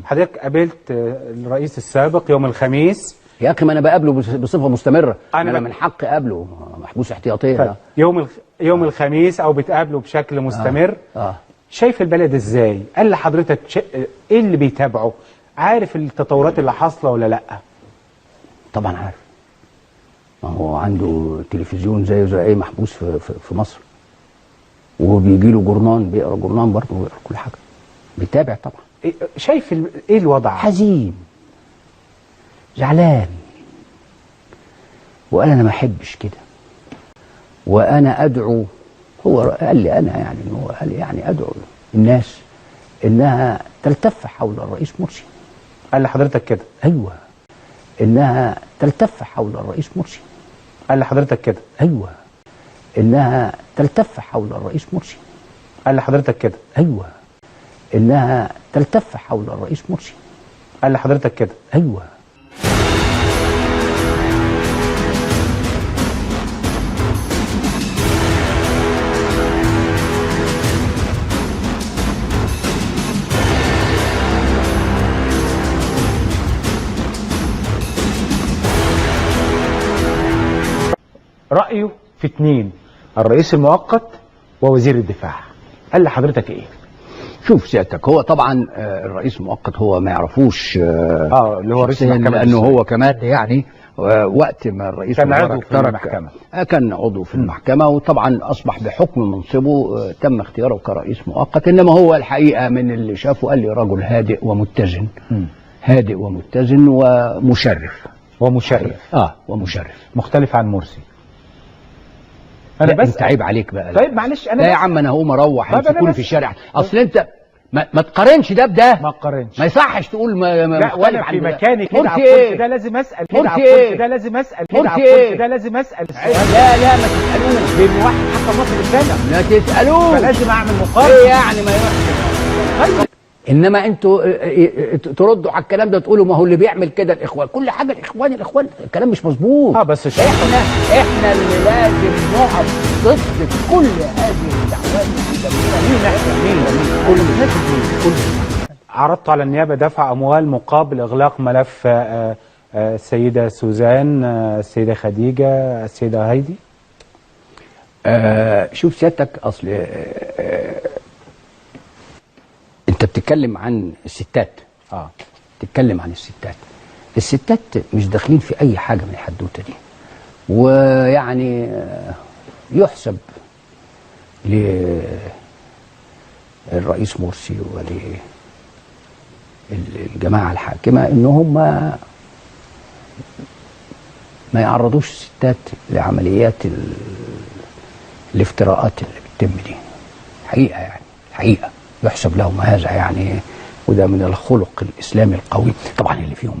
حضرتك قابلت الرئيس السابق يوم الخميس. يا اخي ما انا بقابله بصفة مستمرة، انا من حقي اقابله، محبوس احتياطيا. يوم الخميس او بتقابله بشكل مستمر. شايف البلد ازاي؟ قال لحضرتك ايه اللي بيتابعه؟ عارف التطورات اللي حاصله ولا لا؟ طبعا عارف، ما هو عنده تلفزيون زيه زي اي محبوس في مصر، وبيجي له جورنان، بيقرا جورنان برضه وبيقرا كل حاجة، بيتابع طبعا. شايف ايه الوضع؟ حزين، زعلان، وقال انا ما احبش كده، وانا ادعو، هو قال لي انا يعني، هو قال يعني ادعو الناس انها تلتف حول الرئيس مرسي. قال لحضرتك كده؟ ايوه، انها تلتف حول الرئيس مرسي. قال لحضرتك كده؟ ايوه، انها تلتف حول الرئيس مرسي. قال لحضرتك كده؟ ايوه، انها تلتف حول الرئيس مرسي. قال لحضرتك كده؟ ايوه. رأيه في 2، الرئيس المؤقت ووزير الدفاع. قال لحضرتك ايه؟ شوف سيادتك، هو طبعا الرئيس المؤقت هو ما يعرفوش، اللي هو رئيس المحكمة، لانه هو كمان يعني وقت ما الرئيس كان عضو في المحكمة، كان عضو في المحكمة، وطبعا اصبح بحكم منصبه تم اختياره كرئيس مؤقت. انما هو الحقيقة من اللي شافه قال لي رجل هادئ ومتزن، هادئ ومتزن ومشرف. ومشرف، ومشرف، مختلف عن مرسي. انا بس انت عيب عليك بقى. طيب معلش، انا لا يا عم، انا هقوم اروح يمسكوني في الشارع. اصل انت ما تقارنش ده بده، ما تقارنش، ما يصحش تقول ما لا، وانا في مكاني كده على الكرسي ده لازم اسال كده على الكرسي ده لازم اسال كده على الكرسي ده لازم اسال. لا لا، ما تسالوش، لان واحد حتى مصر سنة لا تسالوش، فلازم اعمل مقارنة. ايه يعني ما يروحش؟ انما انتوا تردوا على الكلام ده تقولوا ما هو اللي بيعمل كده الاخوان، كل حاجة الاخوان الاخوان، الكلام مش مظبوط. بس احنا اللي لازم نقف ضد كل هذه الدعوات المدمرة. مين احنا؟ مين؟ كل عرضت على النيابة دفع اموال مقابل اغلاق ملف السيدة سوزان، السيدة خديجة، السيدة هايدي. شوف سيادتك، اصل انت بتتكلم عن الستات. بتتكلم عن الستات. الستات مش داخلين في اي حاجة من الحدوتة دي، ويعني يحسب للرئيس مرسي وللجماعه الحاكمة ان هم ما يعرضوش الستات لعمليات الافتراءات اللي بتتم دي. حقيقة يعني، حقيقة يحسب لهم هذا يعني، وده من الخلق الإسلامي القوي طبعا اللي فيهم.